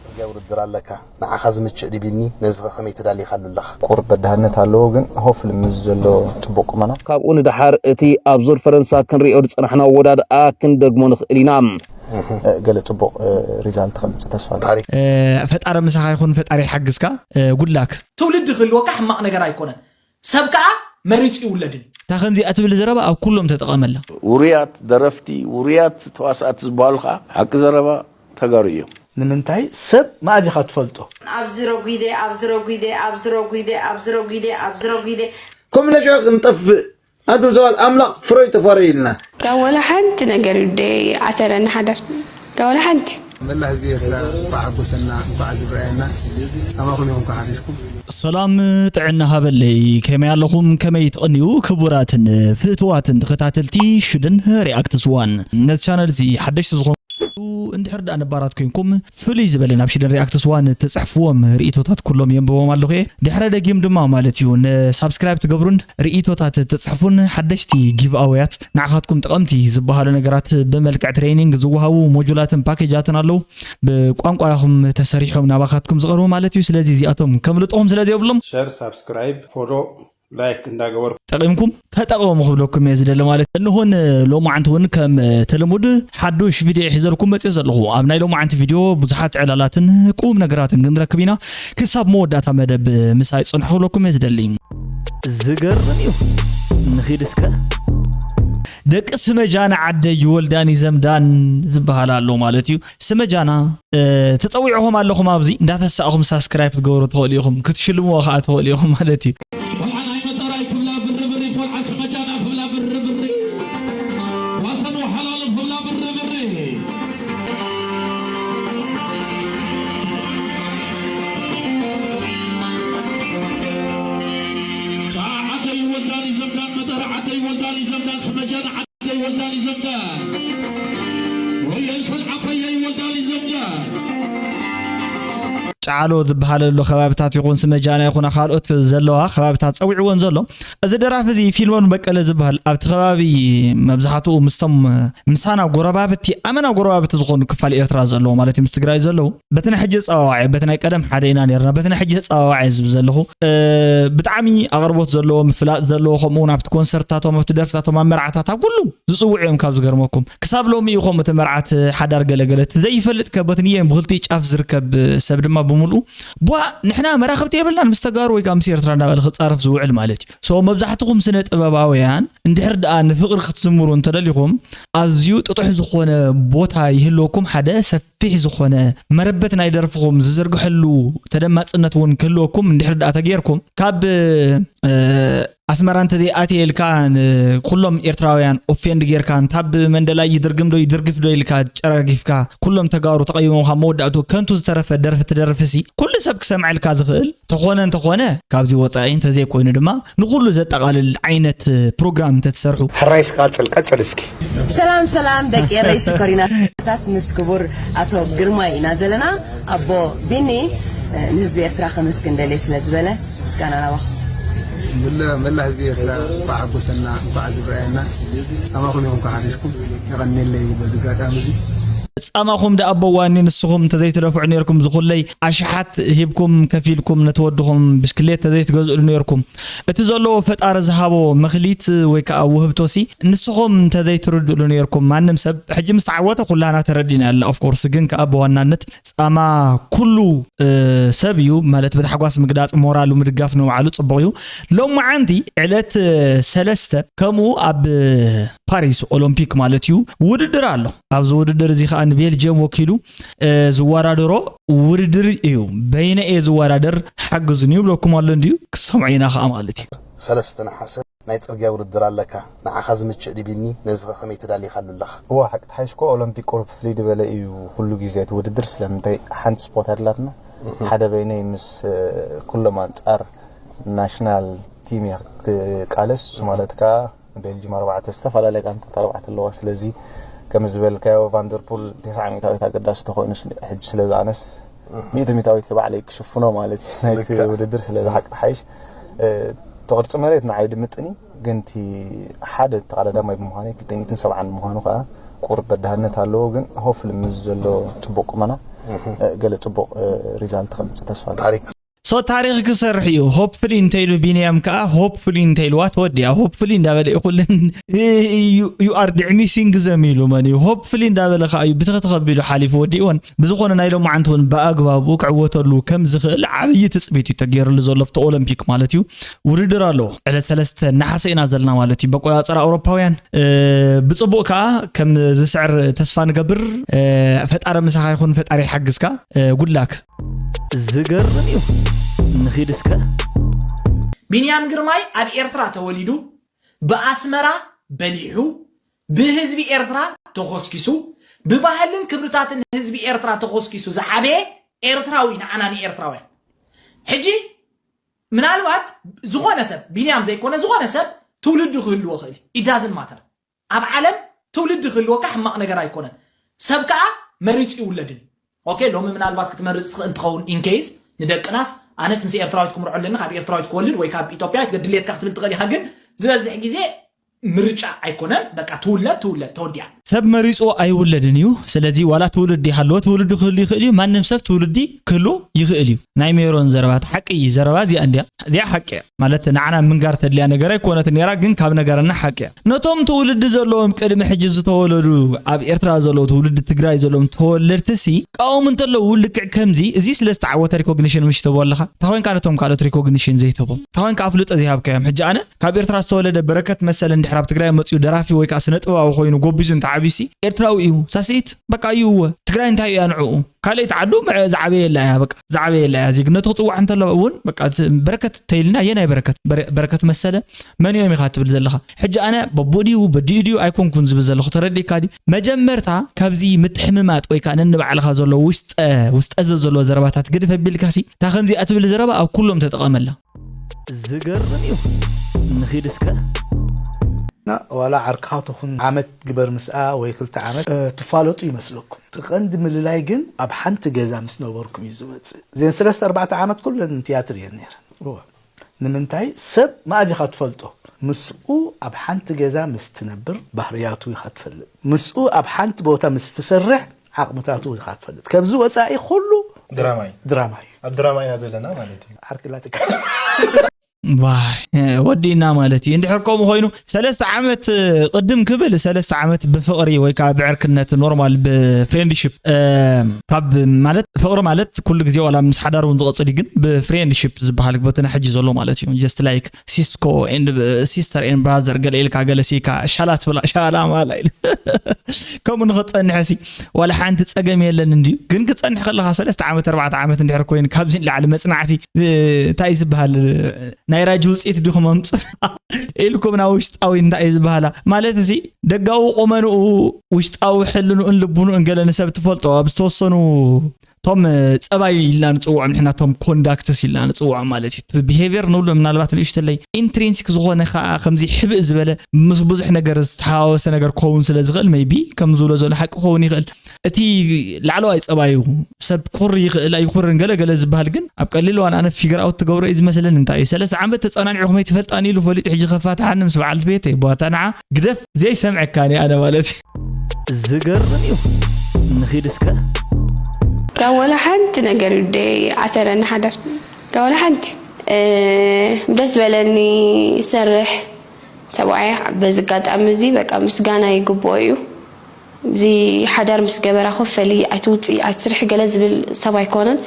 ጽርግያ ውድድር ኣለካ። ንዓኻ ዝምችእ ድቢኒ፣ ነዚ ከ ከመይ ተዳሊኻሉ ኣለኻ? ቁሩብ በዳህነት ኣለዎ፣ ግን ሆፍሊ ምስ ዘሎ ጽቡቕ ቁመና። ካብኡ ንደሓር እቲ ኣብ ዙር ፈረንሳ ክንሪኦ ዝጸናሕና ኣወዳድኣ ክንደግሞ ንኽእል ኢና። ገለ ጽቡቕ ሪዛልት ከምጽእ ተስፋ። ፈጣሪ ምሳኻ ይኹን፣ ፈጣሪ ይሓግዝካ። ጉድላክ። ትውልዲ ክህልወካ ሕማቕ ነገር ኣይኮነን። ሰብ ከዓ መሪፁ ይውለድን። እታ ከምዚኣ ትብል ዘረባ ኣብ ኩሎም ተጠቐመላ። ውሩያት ደረፍቲ፣ ውሩያት ተዋሳእቲ ዝበሃሉ ከዓ ሓቂ ዘረባ ተጋሩ እዮም። ንምንታይ ሰብ መኣዝ ኢኻ ትፈልጦ? ኣብዚ ረጒደ ኣብዚ ረጒደ ኣብዚ ረጒደ ኣብዚ ረጒደ ኣብዚ ረጒደ ከም ነሻ ክንጠፍእ ኣቱም ሰባት ኣምላኽ ፍረዩ ተፋረዩልና። ካብ ወላ ሓንቲ ነገር ደይ ዓሰረና ሓዳር ካብ ወላ ሓንቲ። መላ ህዝቢ ኤርትራ እንኳዕ ሓጎሰና እንኳዕ ዝብራየና ጻማኹም ኢኹም ከሓሪስኩም። ሰላም ጥዕና ሃበለይ፣ ከመይ ኣለኹም? ከመይ ትቕንዩ? ክቡራትን ፍትዋትን ተኸታተልቲ ሽደን ሪኣክትስ ዋን፣ ነዚ ቻነል እዚ ሓደሽቲ ዝኾኑ እንድሕር ደኣ ነባራት ኮይንኩም ፍሉይ ዝበለ ናብ ሽደን ሪኣክትስ ዋን ተጽሕፍዎም ርእይቶታት ኩሎም የንብቦም ኣለኹ እየ። ድሕረ ደጊም ድማ ማለት እዩ ንሳብስክራይብ ትገብሩን ርእይቶታት ተጽሕፉን ሓደሽቲ ጊቭኣወያት ንዓኻትኩም ጠቐምቲ ዝበሃሉ ነገራት ብመልክዕ ትሬኒንግ ዝወሃቡ ሞጁላትን ፓኬጃትን ኣለዉ። ብቋንቋኹም ተሰሪሖም ናባኻትኩም ዝቐርቡ ማለት እዩ። ስለዚ እዚኣቶም ከምልጥኹም ስለ ዘይብሎም ሸር፣ ሳብስክራይብ፣ ፎሎ፣ ላይክ እንዳገበርኩም ጠቒምኩም ተጠቐሙ ክብለኩም እየ ዝደሊ ማለት። እንሆን ሎማዓንቲ እውን ከም ተለሙድ ሓዱሽ ቪድዮ ሒዘልኩም መፅእ ዘለኹ። ኣብ ናይ ሎማዓንቲ ቪድዮ ብዙሓት ዕላላትን ቁም ነገራትን ክንረክብ ኢና። ክሳብ መወዳእታ መደብ ምሳይ ፅንሑ ክብለኩም እየ ዝደሊ። ዝገርም እዩ። ንኺድ እስከ። ደቂ ስመጃና ዓደይ ይወልዳን ይዘምዳን ዝበሃል ኣሎ ማለት እዩ። ስመጃና ተፀዊዕኹም ኣለኹም ኣብዚ እንዳተሳእኹም ሳብስክራይብ ክትገብሩ ትኽእሉ ኢኹም፣ ክትሽልምዎ ከዓ ትኽእሉ ኢኹም ማለት እዩ። ቆልዓ ናይ መጠራይ ክብላ ብርብሪ፣ ቆልዓ ስመጃና ክብላ ብርብሪ፣ ዋልተን ወሓላሉ ክብላ ብርብሪ። ጫ ዓደይ ወልዳን ይዘምዳን፣ መጠራ ዓደይ ወልዳን ይዘምዳን፣ ስመጃና ዓደይ ወልዳን ይዘምዳን፣ ወየን ሰልዓፈየይ ወልዳን ይዘምዳን። ጫዓሎ ዝበሃለሉ ከባብታት ይኹን ስመጃና ይኹና ካልኦት ዘለዋ ከባብታት ፀዊዕወን ዘሎ እዚ ደራፊ እዚ ፊልሞን በቀለ ዝበሃል ኣብቲ ከባቢ መብዛሕትኡ ምስቶም ምሳና ጎረባብቲ ኣመና ጎረባብቲ ዝኾኑ ክፋል ኤርትራ ዘለዎ ማለት እዩ ምስ ትግራይ ዘለዉ በቲ ናይ ሕጂ ጸዋዋዒ በቲ ናይ ቀደም ሓደ ኢና ነርና በቲ ናይ ሕጂ ጸዋዋዒ ዝብ ዘለኹ ብጣዕሚ ኣቕርቦት ዘለዎ ምፍላጥ ዘለዎ ከምኡ እውን ኣብቲ ኮንሰርትታቶም ኣብቲ ደርፍታቶም ኣብ መርዓታት ኣብ ኩሉ ዝጽውዑ እዮም ካብ ዝገርመኩም ክሳብ ሎሚ እዩ ከምኡ እቲ መርዓት ሓዳር ገለገለ እቲ ዘይፈልጥ ከበትንየን ብክልቲኡ ጫፍ ዝርከብ ሰብ ድማ ብምልኡ ቧ ንሕና መራኽብቲ የብልናን ምስ ተጋሩ ወይ ከዓ ምስ ኤርትራ እናበለ ክጻረፍ ዝውዕል ማለት እዩ so መብዛሕትኹም ስነ ጥበባውያን እንድሕር ደኣ ንፍቕሪ ክትዝምሩ እንተደሊኹም ኣዝዩ ጥጡሕ ዝኾነ ቦታ ይህልወኩም ሓደ ሰፊሕ ዝኾነ መረበት ናይ ደርፍኹም ዝዝርግሐሉ ተደማፅነት እውን ክህልወኩም እንድሕር ደኣ ተገይርኩም ካብ ኣስመራ እንተዘይኣትየ ኢልካ ንኩሎም ኤርትራውያን ኦፌንድ ጌርካ እንታ ብመንደላይ ይድርግም ዶ ይድርግፍ ዶ ኢልካ ጨራጊፍካ ኩሎም ተጋሩ ተቐይሞም ካብ መወዳእቱ ከንቱ ዝተረፈ ደርፊ ትደርፍሲ ኩሉ ሰብ ክሰምዐልካ ዝኽእል ተኾነ እንተኾነ ካብዚ ወፃኢ እንተዘይኮይኑ ድማ ንኩሉ ዘጠቓልል ዓይነት ፕሮግራም እንተትሰርሑ ሕራይስ ቀፅል ቀፅል እስኪ ሰላም ሰላም ደቂ ኤረይ ሽኮሪናታት ምስ ክቡር ኣቶ ግርማይ ኢና ዘለና ኣቦ ቢኒ ንህዝቢ ኤርትራ ከመስግን ደልየ ስለ ዝበለ ምስጋና ናባኹም መላ ህዝቢ ኤርትራ እንኳዕ ሓጎሰና እንኳዕ ዝብራየና ፃማኹም ኢኹም ከሓሪስኩም የቐንየለይ በዚ ኣጋጣሚ እዚ ጻማኹም ደኣ ኣቦዋኒ ንስኹም እንተዘይትደፍዑ ነርኩም ዝኹለይ ኣሽሓት ሂብኩም ከፊልኩም ነቲ ወድኹም ብሽክሌት ተዘይትገዝእሉ ነርኩም እቲ ዘለዎ ፈጣሪ ዝሃቦ መኽሊት ወይ ከዓ ውህብቶሲ ንስኹም እንተዘይትርድእሉ ነርኩም ማንም ሰብ ሕጂ ምስ ተዓወተ ኩላና ተረዲና ኣላ ኦፍኮርስ ግን ከዓ ብዋናነት ጻማ ኩሉ ሰብ እዩ ማለት ብታሕጓስ ምግላፅ ሞራሉ ምድጋፍ ንባዕሉ ፅቡቕ እዩ ሎማዓንቲ ዕለት ሰለስተ ከምኡ ኣብ ፓሪስ ኦሎምፒክ ማለት እዩ ውድድር ኣሎ ኣብዚ ውድድር እዚ ከዓ ንቤልጅየም ወኪሉ ዝወዳደሮ ውድድር እዩ በይነ እየ ዝወዳደር ሓግዙን ይብለኩም ኣሎ እንዲዩ ክሰምዖ ኢና ከዓ ማለት እዩ ሰለስተ ነሓሰ ናይ ጽርግያ ውድድር ኣለካ ንዓኻ ዝምችእ ድቢኒ ነዚ ኸ ከመይ ተዳሊኻሉ ኣለኻ? እዋ ሓቂ ተሓይሽኮ ኦሎምፒክ ቁሩብ ፍልይ ዝበለ እዩ ኩሉ ግዜ እቲ ውድድር ስለምንታይ ሓንቲ ስፖት ኣድላትና ሓደ በይነይ ምስ ኩሎም ኣንጻር ናሽናል ቲም እየ ክቃለስ እሱ ማለት ከኣ ቤልጅም ኣርባዕተ ዝተፈላለያ ጋንታት ኣርባዕተ ኣለዋ ስለዚ ከም ዝበልካዮ ቫንደርፑል ተስዓ ሚእታዊት ኣገዳሲ ተኾይኑ ሕጂ ስለ ዝኣነስ ሚእቲ ሚእታዊት ባዕለይ ክሽፍኖ ማለት እዩ ናይቲ ውድድር ስለዚ ሓቂ ተሓይሽ እቲ ቅርጺ መሬት ንዓይ ድምጥን እዩ ግን እቲ ሓደ ተቐዳዳማይ ብምዃነይ ክልተ ሚእትን ሰብዓን ምዃኑ ከዓ ቁሩብ በዳህነት ኣለዎ ግን ሆፍሊ ምስ ዘሎ ፅቡቅ ቁመና ገለ ፅቡቕ ሪዛልት ከምፅእ ተስፋ ታሪክ so ታሪክ ክሰርሕ እዩ። ሆፕፍሊ እንተኢሉ ቢንያም ከዓ ሆፕፍሊ እንተኢልዋ ተወዲያ። ሆፕፍሊ እንዳበለ እዩ ኩልን you are dismissing them ኢሉ መን እዩ ሆፕፍሊ እንዳበለ ከዓ እዩ ብትኽትኸ ቢሉ ሓሊፉ ወዲእወን። ብዝኾነ ናይ ሎማዓንቲ እውን ብኣግባቡ ክዕወተሉ ከም ዝኽእል ዓብዪ ትፅቢት እዩ ተገይርሉ ዘሎ ብቲ ኦሎምፒክ ማለት እዩ። ውድድር ኣለዎ። ዕለት ሰለስተ ነሓሰ ኢና ዘለና ማለት እዩ በቆፃፅራ ኣውሮፓውያን። ብፅቡቕ ከዓ ከም ዝስዕር ተስፋ ንገብር። ፈጣሪ ምሳኻ ይኹን፣ ፈጣሪ ይሓግዝካ። ጉድላክ። ዝገርም እዩ። ንኺድ እስከ። ቢንያም ግርማይ ኣብ ኤርትራ ተወሊዱ፣ ብኣስመራ በሊሑ፣ ብህዝቢ ኤርትራ ተኾስኪሱ፣ ብባህልን ክብርታትን ህዝቢ ኤርትራ ተኾስኪሱ ዝዓበየ ኤርትራዊ ንዓና ንኤርትራውያን። ሕጂ ምናልባት ዝኾነ ሰብ፣ ቢንያም ዘይኮነ ዝኾነ ሰብ ትውልዲ ክህልዎ ይኽእል እዩ። It doesn't matter። ኣብ ዓለም ትውልዲ ክህልወካ ሕማቕ ነገር ኣይኮነን። ሰብ ከዓ መሪፁ ይውለድን። ኦኬ፣ ሎሚ ምናልባት ክትመርፅ ትኽእል ትኸውን ኢንኬይስ ንደቅናስ ኣነስ ምስ ኤርትራዊት ክምርዖ ኣለኒ ካብ ኤርትራዊት ክወልድ ወይ ካብ ኢትዮጵያዊት ድሌትካ ክትብል ትኽእል ኢኻ። ግን ዝበዝሕ ግዜ ምርጫ ኣይኮነን። በቃ ትውለድ ትውለድ ተወዲኣ። ሰብ መሪፁ ኣይውለድን እዩ። ስለዚ ዋላ ትውልዲ ይሃልዎ ትውልዲ ክህሉ ይኽእል እዩ። ማንም ሰብ ትውልዲ ክህሉ ይኽእል እዩ። ናይ ሜሮን ዘረባ እቲ ሓቂ እዩ። ዘረባ እዚኣ እንዲያ እዚኣ ሓቂ እያ ማለት ንዓና ምንጋር ተድልያ ነገር ኣይኮነትን ነይራ፣ ግን ካብ ነገረና ሓቂ እያ። ነቶም ትውልዲ ዘለዎም ቅድሚ ሕጂ ዝተወለዱ ኣብ ኤርትራ ዘለዉ ትውልዲ ትግራይ ዘለዎም ተወለድቲ ሲ ቃወሙ እንተለዉ ልክዕ ከምዚ እዚ ስለ ዝተዓወተ ሪኮግኒሽን ምሽ ትህቦ ኣለኻ። እንታይ ኮይንካ ነቶም ካልኦት ሪኮግኒሽን ዘይትህቦም? እንታይ ኮይንካ ኣፍልጦ ዘይሃብካዮም? ሕጂ ኣነ ካብ ኤርትራ ዝተወለደ በረከት መሰለ እንድሕር ኣብ ትግራይ መፅኡ ደራፊ ወይ ከዓ ስነ ጥበባዊ ኮይኑ ጎቢዙ እንተዓብዩ ሲ ኤርትራዊ እዩ ሳስኢት በቃ እዩ እወ ትግራይ እንታይ እያ ንዕኡ ካልኣይቲ ዓዱ ምዕ ዝዓበየላ እያ በቃ ዝዓበየላ እያ ዜግነቱ ክፅዋዕ እንተሎ እውን በቃ እቲ በረከት ተይልና የናይ በረከት በረ- በረከት መሰለ መን እዮም ኢኻ ትብል ዘለኻ ሕጂ ኣነ በቦ ድዩ በዲኡ ድዩ ኣይኮንኩን ዝብል ዘለኹ ተረዲእካ ድዩ መጀመርታ ካብዚ ምትሕምማጥ ወይ ከዓ ነንባዕልኻ ዘሎ ውስጠ ውስጠዘ ዘሎ ዘረባታት ግድፍ ኣቢልካ ሲ እታ ከምዚኣ ትብል ዘረባ ኣብ ኩሎም ተጠቐመላ ዝገርም እዩ ንኺድ እስከ እና ዋላ ዓርክኻ ትኹን ዓመት ግበር ምስኣ ወይ ክልተ ዓመት እ፣ ትፋለጡ ይመስለኩም እቲ ቀንዲ ምልላይ ግን ኣብ ሓንቲ ገዛ ምስ ነበርኩም እዩ ዝመፅእ እዘን ሰለስተ ኣርባዕተ ዓመት ኩለን ትያትር እየን ነይረን እወ። ንምንታይ ሰብ መኣዝ ኢኻ ትፈልጦ ምስኡ ኣብ ሓንቲ ገዛ ምስ ትነብር ባህርያቱ ኢኻ ትፈልጥ ምስኡ ኣብ ሓንቲ ቦታ ምስ ትሰርሕ ዓቕምታቱ ኢኻ ትፈልጥ ከብዚ ወፃኢ ኩሉ ድራማ እዩ ድራማ እዩ ኣብ ድራማ ኢና ዘለና ማለት እዩ ዓርክላትካ ዋይ ወዲእና ማለት እዩ እንድሕር ከምኡ ኮይኑ ሰለስተ ዓመት ቅድም ክብል ሰለስተ ዓመት ብፍቕሪ ወይ ከዓ ብዕርክነት ኖርማል ብፍሬንድሽፕ ካብ ማለት ፍቕሪ ማለት ኩሉ ግዜ ዋላ ምስ ሓዳር እውን ዝቐፅል እዩ ግን ብፍሬንድሽፕ ዝበሃል በተና ሕጂ ዘሎ ማለት እዩ just like Cisco and sister and brother ገለ ኢልካ ገለ ሲካ ሻላ ትብላ ሻላ ማላ ኢል ከምኡ ንኽፀንሐ ሲ ዋላ ሓንቲ ፀገም የለን እንድዩ ግን ክፀንሕ ከለካ ሰለስተ ዓመት ኣርባዕተ ዓመት እንድሕር ኮይኑ ካብዚ ንላዕሊ መፅናዕቲ እንታይ ዝበሃል ናይ ራጂ ውፅኢት ዲኹም ኣምፁ ኢልኩም ናብ ውሽጣዊ እንታይ እዩ ዝበሃላ ማለት እዚ ደጋዊ ቁመንኡ ውሽጣዊ ሕልንኡን ልቡንኡን ገለ ንሰብ ትፈልጦ ኣብ ዝተወሰኑ ቶም ፀባይ ኢልና ንፅውዖም ንሕና ቶም ኮንዳክትስ ኢልና ንፅውዖም ማለት እዩ ቢሄቪየር ንብሎ ምናልባት ንእሽተለይ ኢንትሪንሲክ ዝኾነ ከዓ ከምዚ ሕብእ ዝበለ ምስ ብዙሕ ነገር ዝተሓዋወሰ ነገር ክኸውን ስለ ዝኽእል maybe ከም ዝብሎ ዘሎ ሓቂ ክኸውን ይኽእል እቲ ላዕለዋይ ፀባዩ ሰብ ኩር ይኽእል ኣይኩርን ገለ ገለ ዝበሃል ግን ኣብ ቀሊል ዋን ኣነ ፊገር ኣውት ትገብሮ እዩ ዝመስለኒ እንታይ እዩ ሰለስተ ዓመት ተፀናኒዑ ከመይ ትፈልጣኒ ኢሉ ፈሊጡ ሕጂ ከፋትሓኒ ምስ በዓልቲ ቤተይ ቧታ ንዓ ግደፍ ዘይሰምዐካኒ ኣነ ማለት እዩ ዝገርም እዩ ንኺድ እስከ ካብ ወላ ሓንቲ ነገር ደይ ኣሰረኒ ሓዳር ካብ ወላ ሓንቲ እ፣ ደስ በለኒ ሰርሕ ሰብኣይ በዚ ኣጋጣሚ እዚ በቃ ምስጋና ይግብኦ እዩ እዚ ሓዳር ምስ ገበራ ክፈሊ ኣይትውፅኢ ኣይትስርሒ ገለ ዝብል ሰብ ኣይኮነን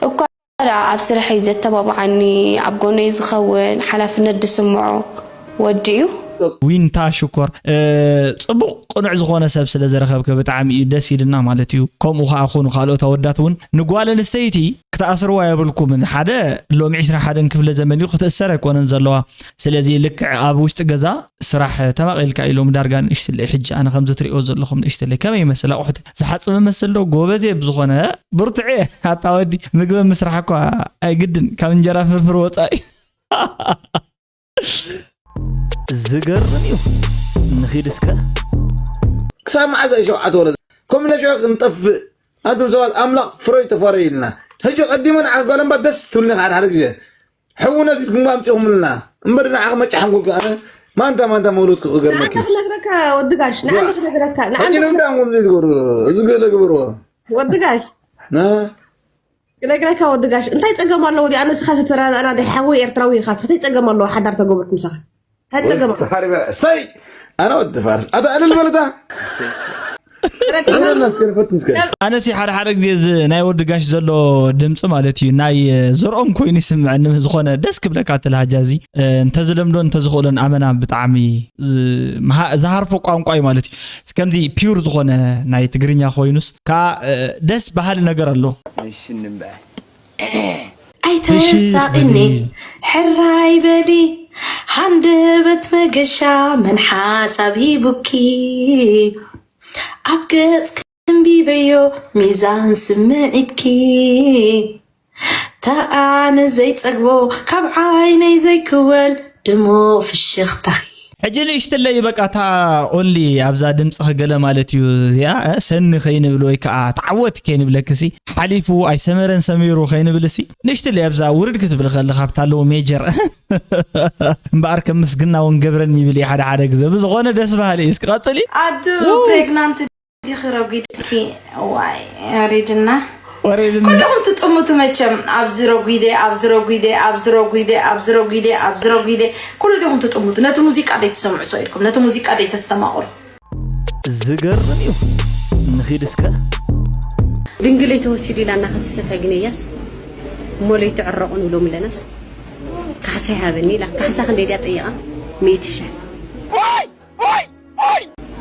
እኳ ደኣ ኣብ ስርሐይ ዘተባብዓኒ ኣብ ጎነይ ዝኸውን ሓላፍነት ዝስምዖ ወዲ እዩ ዊንታ ሽኮር ፅቡቕ ቅኑዕ ዝኾነ ሰብ ስለ ዝረኸብከ ብጣዕሚ እዩ ደስ ኢልና ማለት እዩ ከምኡ ከዓ ኩኑ ካልኦት ኣወዳት እውን ንጓል ኣንስተይቲ ክትኣስርዋ የብልኩምን ሓደ ሎም ዕስራን ሓደን ክፍለ ዘመን እዩ ክትእሰር ኣይኮነን ዘለዋ ስለዚ ልክዕ ኣብ ውሽጢ ገዛ ስራሕ ተማቒልካ ኢሎም ዳርጋ ንእሽትለይ ሕጂ ኣነ ከምዚ ትሪእዎ ዘለኹም ንእሽትለይ ከመይ ይመስል ኣቑሑት ዝሓፅብ መስል ዶ ጎበዝ እየ ብዝኾነ ብርትዕ እየ ኣታ ወዲ ምግቢ ምስራሕ እኳ ኣይግድን ካብ እንጀራ ፍርፍር ወፃኢ ዝገርም እዩ ንኺድ እስከ ክሳብ መዓዝ እዩ ሸውዓተ ወለዶ ከም ነሸ ክንጠፍእ ኣቱም ሰባት ኣምላኽ ፍረዩ ተፈረዩ ኢልና ሕጂ ቀዲመ ንዓ ጓል እምባ ደስ ትብልኒ ሓደ ሓደ ግዜ ሕውነት ኢልኩም ኣምፂኹምልና እምበር ንዓ ክመጫ ሓንጎልኩ ኣነ ማንታ ማንታ መውለድኩ ክገርመኪ ንዓንተ ክነግረካ ወዲ ጋሽ ንዓንተ ክነግረካ ንዓንተ ሕጂ ንምንታይ ኣንጎም ዘይትገብሩ እዚ ገለ ግበርዎ ወዲ ጋሽ ግለግለካ ወዲ ጋሽ እንታይ ጸገም ኣለዎ? ኣነ ስኻ ተተራዳእና ደ ሓወይ ኤርትራዊ ኢኻ እንታይ ጸገም ኣለዎ? ሓዳር ተገብርኩ ምሳኻ እንታይ ጸገም ኣለዎ? ሰይ ኣነ ወዲ ፋርስ ኣታ እልል በለታ ኣነሲ ሓደ ሓደ ግዜ እዚ ናይ ወዲ ጋሽ ዘሎ ድምፂ ማለት እዩ ናይ ዘርኦም ኮይኑ ይስምዐኒ። ዝኾነ ደስ ክብለካ እቲ ላሃጃ እዚ እንተዝለምዶ እንተዝኽእሎን ኣመና ብጣዕሚ ዝሃርፎ ቋንቋ እዩ ማለት እዩ። ከምዚ ፒውር ዝኾነ ናይ ትግርኛ ኮይኑስ ከዓ ደስ በሃሊ ነገር ኣሎ። ኣይተሳቕኒ ሕራይ በሊ ሃንደበት መገሻ መን ሓሳብ ሂቡኪ ኣብ ገጽ ከንቢበዮ ሚዛን ስምዒትኪ ተኣነ ዘይጸግቦ ካብ ዓይነይ ዘይክወል ድሙቕ ፍሽኽታኺ። ሕጂ ንእሽትለይ በቃ እታ ኦንሊ ኣብዛ ድምፅኺ ገለ ማለት እዩ እዚኣ ሰኒ ከይንብል ወይ ከዓ ተዓወት ከይንብለክሲ ሓሊፉ ኣይሰመረን ሰሚሩ ከይንብል ሲ ንእሽትለይ ኣብዛ ውርድ ክትብል ከለካ ኣብታ ኣለዎ ሜጀር እምበኣር ከም ምስግና እውን ገብረን ይብል እዩ ሓደ ሓደ ግዜ ብዝኾነ ደስ በሃሊ እዩ እስኪ ቀፅሊ ኣዱ ፕሬግናንት ዲኺ ረጒድኪ ዋይ ያሬድና ወሬድና ኩልኹም ትጥምቱ መቸም ኣብዚ ረጒደ ኣብዚ ረጒደ ኣብዚ ረጒደ ኣብዚ ረጒደ ኣብዚ ረጒደ ኩሉ ዲኹም ትጥምቱ ነቲ ሙዚቃ ደይ ትሰምዑ ሰው ኢልኩም ነቲ ሙዚቃ ደይ ተስተማቕሩ ዝገርም እዩ ንኺድ እስከ ድንግለይ ተወሲዱ ኢላ እናኸሰሰት ኣግነያስ እሞ ለይትዕረቑ ንብሎም ኣለናስ ካሕሳ ይሃበኒ ኢላ ካሕሳ ክንደይ ድያ ጠይቓ ሚእቲ ሽሕ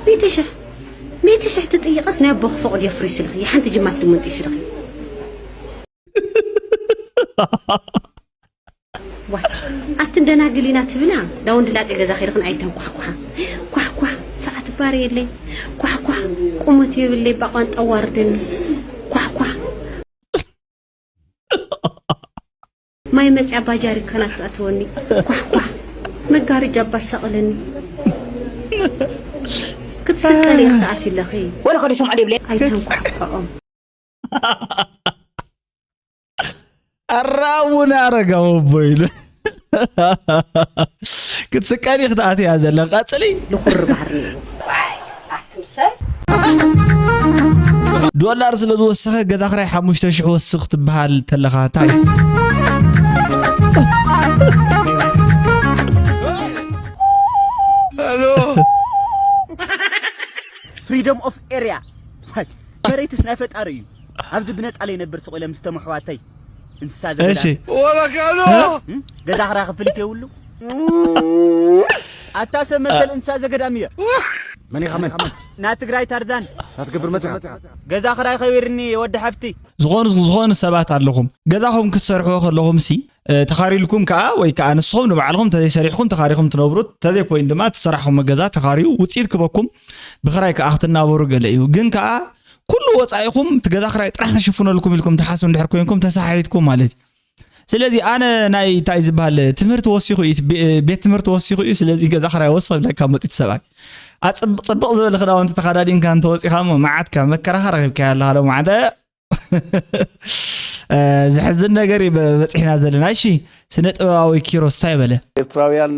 ሚእቲ ሽሕ ሚእቲ ሽሕ ትጥይቐስ ናይ ኣቦኺ ፈቑድ የፍሪ ስልኺ ሓንቲ ጅማት ድሞ ንጥይ ስልኺ ዋይ ኣትን ደናግል ኢና ትብላ ዳውን ድላጤ ገዛ ኸይድኽን ኣይተንኳሕኳሓ ኳሕኳሕ ሰዓት ባር የለይ ኳሕኳሕ ቁመት የብለይ ባቋን ጠዋርደኒ ኳሕኳሕ ማይ መፅያ ባጃሪካናት ትኣትወኒ ኳሕኳሕ መጋረጃ ባሳቕለኒ ክትስቀል ኢኺ ትኣትይ ኣለኺ ወላ ከደ ሰምዖ ደብለ ኣይተንኳሕኳሖም ኣራውና ኣረጋዊ ኣቦ ኢሉ ክትስቀል ኢኺ ትኣትያ ዘለን ቀፅሊ ልኹር ባህሪ ኣለዎ ዶላር ስለ ዝወሰኸ ገዛ ክራይ ሓሙሽተ ሽሕ ወስኽ ትበሃል ተለኻ እንታይ freedom of area መሬትስ ናይ ፈጣሪ እዩ ኣብዚ ብነፃ ለይነብር ስቕ ኢለ ምስ ተመሕዋተይ እንስሳ ዘገዳ እሺ ወረካሎ ገዛ ክራይ ክፍልት የብሉ ኣታ ሰብ መሰል እንስሳ ዘገዳም እየ መን ኢኻ መን ናይ ትግራይ ታርዛን ናትገብር መፅኻ ገዛ ክራይ ከቢርኒ ወዲ ሓፍቲ ዝኾኑ ዝኾኑ ሰባት ኣለኹም ገዛኹም ክትሰርሕዎ ከለኹም ሲ ተኻሪልኩም ከዓ ወይ ከዓ ንስኹም ንባዕልኹም ተዘይሰሪሕኩም ተኻሪኹም ትነብሩ ተዘይኮይኑ ድማ ትሰራሕኹም ገዛ ተኻሪዩ ውፅኢት ክበኩም ብኽራይ ከዓ ክትናበሩ ገለ እዩ ግን ከዓ ኩሉ ወፃኢኹም እቲ ገዛ ክራይ ጥራሕ ክሽፍነልኩም ኢልኩም ትሓስቡ እንድሕር ኮይንኩም ተሰሓሒትኩም ማለት እዩ ስለዚ ኣነ ናይ እንታይ ዝበሃል ትምህርቲ ወሲኹ እዩ ቤት ትምህርቲ ወሲኹ እዩ ስለዚ ገዛ ክራይ ወስኽ ይብለካ መጢት ሰብኣይ ኣፅብቕ ፅብቕ ዝበለ ክዳውንቲ ተኸዳዲንካ እንተወፂኻ እሞ መዓትካ መከራኻ ረኺብካያ ኣለኻ ሎ መዓተ ዘሕዝን ነገር እዩ በፂሕና ዘለና እሺ ስነ ጥበባዊ ኪሮስ እንታይ በለ ኤርትራውያን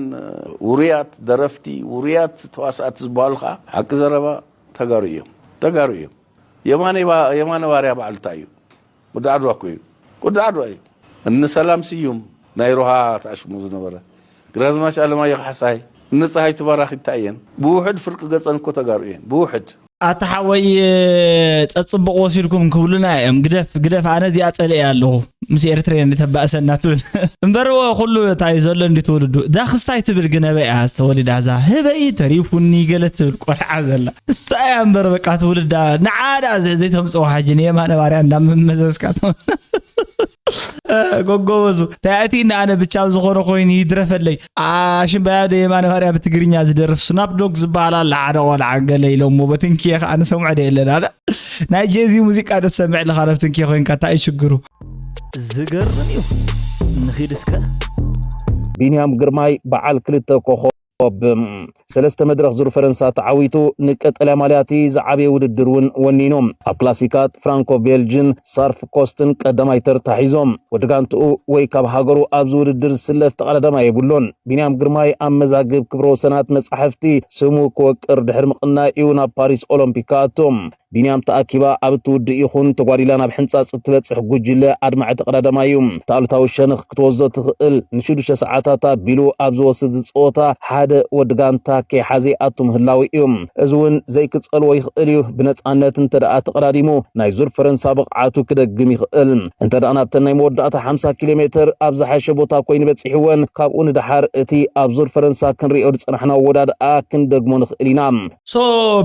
ውሩያት ደረፍቲ ውሩያት ተዋሳእቲ ዝበሃሉ ከዓ ሓቂ ዘረባ ተጋሩ እዮም ተጋሩ እዮም የማነ ባርያ ባዕሉ እንታይ እዩ ወዲ ዓድዋ እኮ እዩ ወዲ ዓድዋ እዩ እኒ ሰላም ስዩም ናይ ሮሃ ተኣሽሙ ዝነበረ ግራዝማች ኣለማየሁ ካሕሳይ እኒ ፀሃይቱ ባራኺ እንታይ እየን ብውሕድ ፍርቂ ገፀን እኮ ተጋሩ እየን ብውሕድ ኣታ ሓወይ ፀፅብቕ ወሲድኩም ክብሉና እዮም ግደፍ ግደፍ ኣነ እዚኣ ፀልእያ ኣለኹ ምስ ኤርትርየን ተባእሰና ትብል እምበርዎ ኩሉ እንታይ ዘሎ እንዲ ትውልዱ እዛ ክስታይ ትብል ግን ኣበይ እያ ተወሊዳ እዛ ህበይ ተሪፉኒ ገለ ትብል ቆልዓ ዘላ እሳ እያ እምበር በቃ ትውልዳ ንዓዳ ዘይተምፅኦ ሓጂ ንየማነ ባርያ እንዳመመዘዝካ ጎጎበዙ ታያእቲ ንኣነ ብቻ ዝኾነ ኮይኑ ይድረፈለይ ኣሽምባያ ዶ የማነ ማርያ ብትግርኛ ዝደርፍ ስናፕ ዶግ ዝበሃል ኣለ ሓደ ቆልዓ ገለ ኢሎሞ በትንኪየ ከዓ ንሰምዖ ደ የለን ኣለ ናይ ጄዚ ሙዚቃ ዶ ትሰምዕ ኣለኻ ረብትንኪ ኮይንካ እንታይ እዩ ችግሩ ዝገርም እዩ ንኺድ እስከ ቢንያም ግርማይ በዓል ክልተ ኮኾብ ሰለስተ መድረኽ ዙር ፈረንሳ ተዓዊቱ ንቀጠልያ ማልያቲ ዝዓበየ ውድድር እውን ወኒኑ። ኣብ ክላሲካት ፍራንኮ ቤልጅን ሳርፍ ኮስትን ቀዳማይ ተርታ ሒዞም። ወዲ ጋንትኡ ወይ ካብ ሃገሩ ኣብዚ ውድድር ዝስለፍ ተቐዳዳማይ የብሉን። ቢንያም ግርማይ ኣብ መዛግብ ክብረ ወሰናት መጻሕፍቲ ስሙ ክወቅር ድሕሪ ምቕናይ እዩ ናብ ፓሪስ ኦሎምፒክ ክኣቱ። ቢንያም ተኣኪባ ኣብ እትውድእ ይኹን ተጓዲላ ናብ ሕንጻጽ እትበጽሕ ጉጅለ ኣድማዒ ተቐዳዳማይ እዩ። እታ ኣሉታዊ ሸነኽ ክትወስዶ ትኽእል ንሽዱሽተ ሰዓታት ኣቢሉ ኣብ ዝወስድ ዝጸወታ ሓደ ወዲ ጋንታ ከይሓዘ ይኣቱ ምህላው እዩ። እዚ እውን ዘይክጸልዎ ይኽእል እዩ። ብነጻነት እንተ ደኣ ተቐዳዲሙ ናይ ዙር ፈረንሳ ብቕዓቱ ክደግም ይኽእል። እንተ ደኣ ናብተን ናይ መወዳእታ ሓምሳ ኪሎ ሜትር ኣብ ዝሓሸ ቦታ ኮይኑ በጺሕወን ካብኡ ንደሓር እቲ ኣብ ዙር ፈረንሳ ክንሪኦ ዝጸናሕና ኣወዳድኣ ክንደግሞ ንኽእል ኢና። ሶ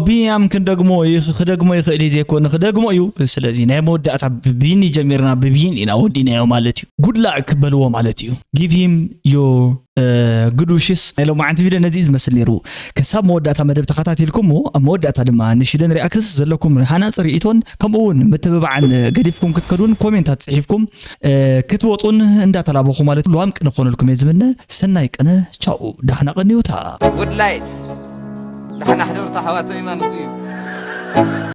ቢንያም ክንደግሞ ይ- ክደግሞ ይኽእል እዩ ዘይኮነ ክደግሞ እዩ። ስለዚ ናይ መወዳእታ ብቢኒ ጀሚርና ብቢን ኢና ወዲናዮ ማለት እዩ። ጉድ ላክ በልዎ ማለት እዩ። Give him your good wishes። ናይ ሎማዓንቲ ቪድዮ ነዚ እዩ ዝመስል ነይሩ። ክሳብ መወዳእታ መደብ ተኸታቲልኩምዎ ኣብ መወዳእታ ድማ ንሽደን ሪኣክትስ ዘለኩም ሃናፂ ርኢቶን ከምኡ እውን ምትብባዓን ገዲፍኩም ክትከዱን ኮሜንታት ፅሒፍኩም ክትወፁን እንዳተላበኹ ማለት ሉዋም ቅነ ክኾነልኩም እየ ዝምነ። ሰናይ ቅነ። ቻው። ዳሕና ቀንዩታ። ጉድ ላይት ደሓና ሕደሩ ኣሕዋተይ ማለት እዩ።